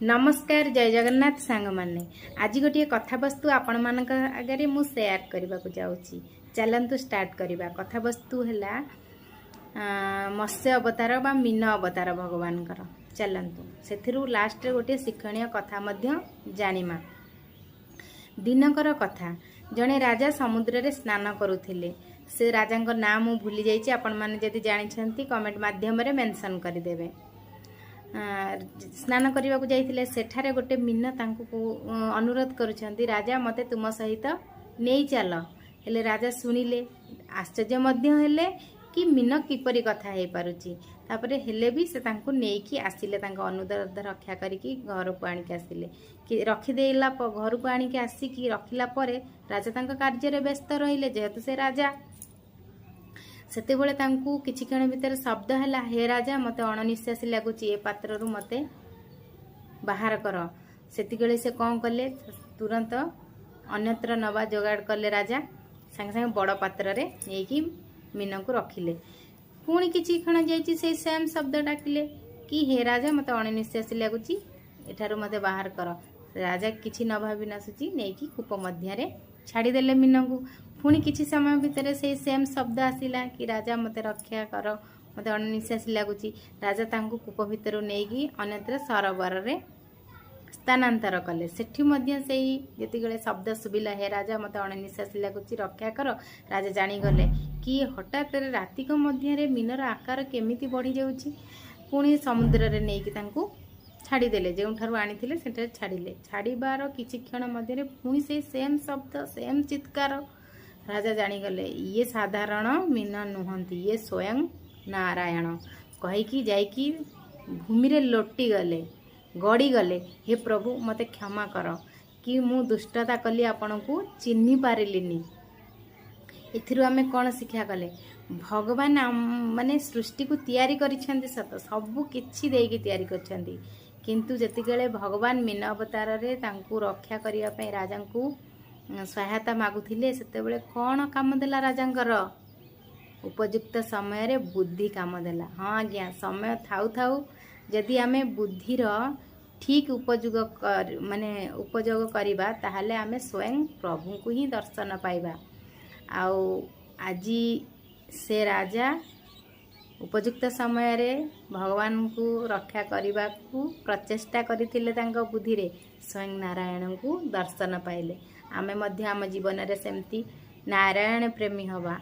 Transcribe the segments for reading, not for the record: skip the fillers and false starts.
ନମସ୍କାର, ଜୟ ଜଗନ୍ନାଥ ସାଙ୍ଗମାନେ। ଆଜି ଗୋଟିଏ କଥାବସ୍ତୁ ଆପଣମାନଙ୍କ ଆଗରେ ମୁଁ ସେୟାର କରିବାକୁ ଯାଉଛି। ଚାଲନ୍ତୁ ଷ୍ଟାର୍ଟ କରିବା। କଥାବସ୍ତୁ ହେଲା ମତ୍ସ୍ୟ ଅବତାର ବା ମୀନ ଅବତାର ଭଗବାନଙ୍କର। ଚାଲନ୍ତୁ, ସେଥିରୁ ଲାଷ୍ଟରେ ଗୋଟିଏ ଶିକ୍ଷଣୀୟ କଥା ମଧ୍ୟ ଜାଣିମା। ଦିନକର କଥା, ଜଣେ ରାଜା ସମୁଦ୍ରରେ ସ୍ନାନ କରୁଥିଲେ। ସେ ରାଜାଙ୍କ ନାଁ ମୁଁ ଭୁଲି ଯାଇଛି। ଆପଣମାନେ ଯଦି ଜାଣିଛନ୍ତି, କମେଣ୍ଟ ମାଧ୍ୟମରେ ମେନସନ୍ କରିଦେବେ। ସ୍ନାନ କରିବାକୁ ଯାଇଥିଲେ। ସେଠାରେ ଗୋଟେ ମୀନ ତାଙ୍କୁ ଅନୁରୋଧ କରୁଛନ୍ତି, "ରାଜା, ମୋତେ ତୁମ ସହିତ ନେଇ ଚାଲ।" ହେଲେ ରାଜା ଶୁଣିଲେ, ଆଶ୍ଚର୍ଯ୍ୟ ମଧ୍ୟ ହେଲେ କି ମୀନ କିପରି କଥା ହେଇପାରୁଛି। ତାପରେ ହେଲେ ବି ସେ ତାଙ୍କୁ ନେଇକି ଆସିଲେ। ତାଙ୍କ ଅନୁରୋଧ ରକ୍ଷା କରିକି ଘରକୁ ଆଣିକି ଆସିଲେ କି ରଖିଦେଲା। ଘରକୁ ଆଣିକି ଆସିକି ରଖିଲା ପରେ ରାଜା ତାଙ୍କ କାର୍ଯ୍ୟରେ ବ୍ୟସ୍ତ ରହିଲେ, ଯେହେତୁ ସେ ରାଜା। ସେତେବେଳେ ତାଙ୍କୁ କିଛି କ୍ଷଣ ଭିତରେ ଶବ୍ଦ ହେଲା, "ହେ ରାଜା, ମୋତେ ଅଣନିଶ୍ୱାସୀ ଲାଗୁଛି, ଏ ପାତ୍ରରୁ ମୋତେ ବାହାର କର।" ସେତିକିବେଳେ ସେ କ'ଣ କଲେ? ତୁରନ୍ତ ଅନ୍ୟତ୍ର ନେବା ଯୋଗାଡ଼ କଲେ ରାଜା। ସାଙ୍ଗେ ସାଙ୍ଗେ ବଡ଼ ପାତ୍ରରେ ନେଇକି ମୀନକୁ ରଖିଲେ। ପୁଣି କିଛି କ୍ଷଣ ଯାଇଛି, ସେଇ ସେମ୍ ଶବ୍ଦ ଡାକିଲେ କି "ହେ ରାଜା, ମୋତେ ଅଣନିଶ୍ୱାସୀ ଲାଗୁଛି, ଏଠାରୁ ମୋତେ ବାହାର କର।" ରାଜା କିଛି ନ ଭାବି ନ ଶୁଚି ନେଇକି କୂପ ମଧ୍ୟରେ ଛାଡ଼ିଦେଲେ ମୀନକୁ। ପୁଣି କିଛି ସମୟ ଭିତରେ ସେଇ ସେମ୍ ଶବ୍ଦ ଆସିଲା କି "ରାଜା, ମୋତେ ରକ୍ଷା କର, ମୋତେ ଅଣନିଶ୍ୱାସୀ ଲାଗୁଛି।" ରାଜା ତାଙ୍କୁ କୂପ ଭିତରୁ ନେଇକି ଅନ୍ୟତ୍ର ସରୋବରରେ ସ୍ଥାନାନ୍ତର କଲେ। ସେଠି ମଧ୍ୟ ସେଇ ଯେତିକିବେଳେ ଶବ୍ଦ ଶୁଭିଲା, "ହେ ରାଜା, ମୋତେ ଅଣନିଶ୍ୱାସୀ ଲାଗୁଛି, ରକ୍ଷା କର।" ରାଜା ଜାଣିଗଲେ କି ହଠାତ୍ ରାତିକ ମଧ୍ୟରେ ମୀନର ଆକାର କେମିତି ବଢ଼ିଯାଉଛି। ପୁଣି ସମୁଦ୍ରରେ ନେଇକି ତାଙ୍କୁ ଛାଡ଼ିଦେଲେ। ଯେଉଁଠାରୁ ଆଣିଥିଲେ ସେଠାରେ ଛାଡ଼ିଲେ। ଛାଡ଼ିବାର କିଛି କ୍ଷଣ ମଧ୍ୟରେ ପୁଣି ସେଇ ସେମ୍ ଶବ୍ଦ, ସେମ୍ ଚିତ୍କାର। ରାଜା ଜାଣିଗଲେ, ଇଏ ସାଧାରଣ ମୀନ ନୁହନ୍ତି, ଇଏ ସ୍ୱୟଂ ନାରାୟଣ କହିକି ଯାଇକି ଭୂମିରେ ଲୋଟିଗଲେ, ଗଡ଼ିଗଲେ, "ହେ ପ୍ରଭୁ, ମୋତେ କ୍ଷମା କର କି ମୁଁ ଦୁଷ୍ଟତା କଲି, ଆପଣଙ୍କୁ ଚିହ୍ନି ପାରିଲିନି।" ଏଥିରୁ ଆମେ କ'ଣ ଶିକ୍ଷା କଲେ? ଭଗବାନ ମାନେ ସୃଷ୍ଟିକୁ ତିଆରି କରିଛନ୍ତି ସତ, ସବୁ କିଛି ଦେଇକି ତିଆରି କରିଛନ୍ତି। କିନ୍ତୁ ଯେତିକିବେଳେ ଭଗବାନ ମୀନ ଅବତାରରେ ତାଙ୍କୁ ରକ୍ଷା କରିବା ପାଇଁ ରାଜାଙ୍କୁ ସହାୟତା ମାଗୁଥିଲେ, ସେତେବେଳେ କ'ଣ କାମ ଦେଲା ରାଜାଙ୍କର? ଉପଯୁକ୍ତ ସମୟରେ ବୁଦ୍ଧି କାମ ଦେଲା। ହଁ ଆଜ୍ଞା, ସମୟ ଥାଉ ଥାଉ ଯଦି ଆମେ ବୁଦ୍ଧିର ଠିକ୍ ଉପଯୋଗ ମାନେ ଉପଯୋଗ କରିବା, ତାହେଲେ ଆମେ ସ୍ୱୟଂ ପ୍ରଭୁଙ୍କୁ ହିଁ ଦର୍ଶନ ପାଇବା। ଆଉ ଆଜି ସେ ରାଜା ଉପଯୁକ୍ତ ସମୟରେ ଭଗବାନଙ୍କୁ ରକ୍ଷା କରିବାକୁ ପ୍ରଚେଷ୍ଟା କରିଥିଲେ। ତାଙ୍କ ବୁଦ୍ଧିରେ ସ୍ୱୟଂ ନାରାୟଣଙ୍କୁ ଦର୍ଶନ ପାଇଲେ। ଆମେ ମଧ୍ୟ ଆମ ଜୀବନରେ ସେମିତି ନାରାୟଣ ପ୍ରେମୀ ହେବା।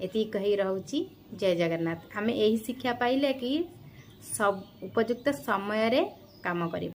ଏତିକି କହି ରହୁଛି। ଜୟ ଜଗନ୍ନାଥ। ଆମେ ଏହି ଶିକ୍ଷା ପାଇଲେ କି ସବୁ ଉପଯୁକ୍ତ ସମୟରେ କାମ କରିବା।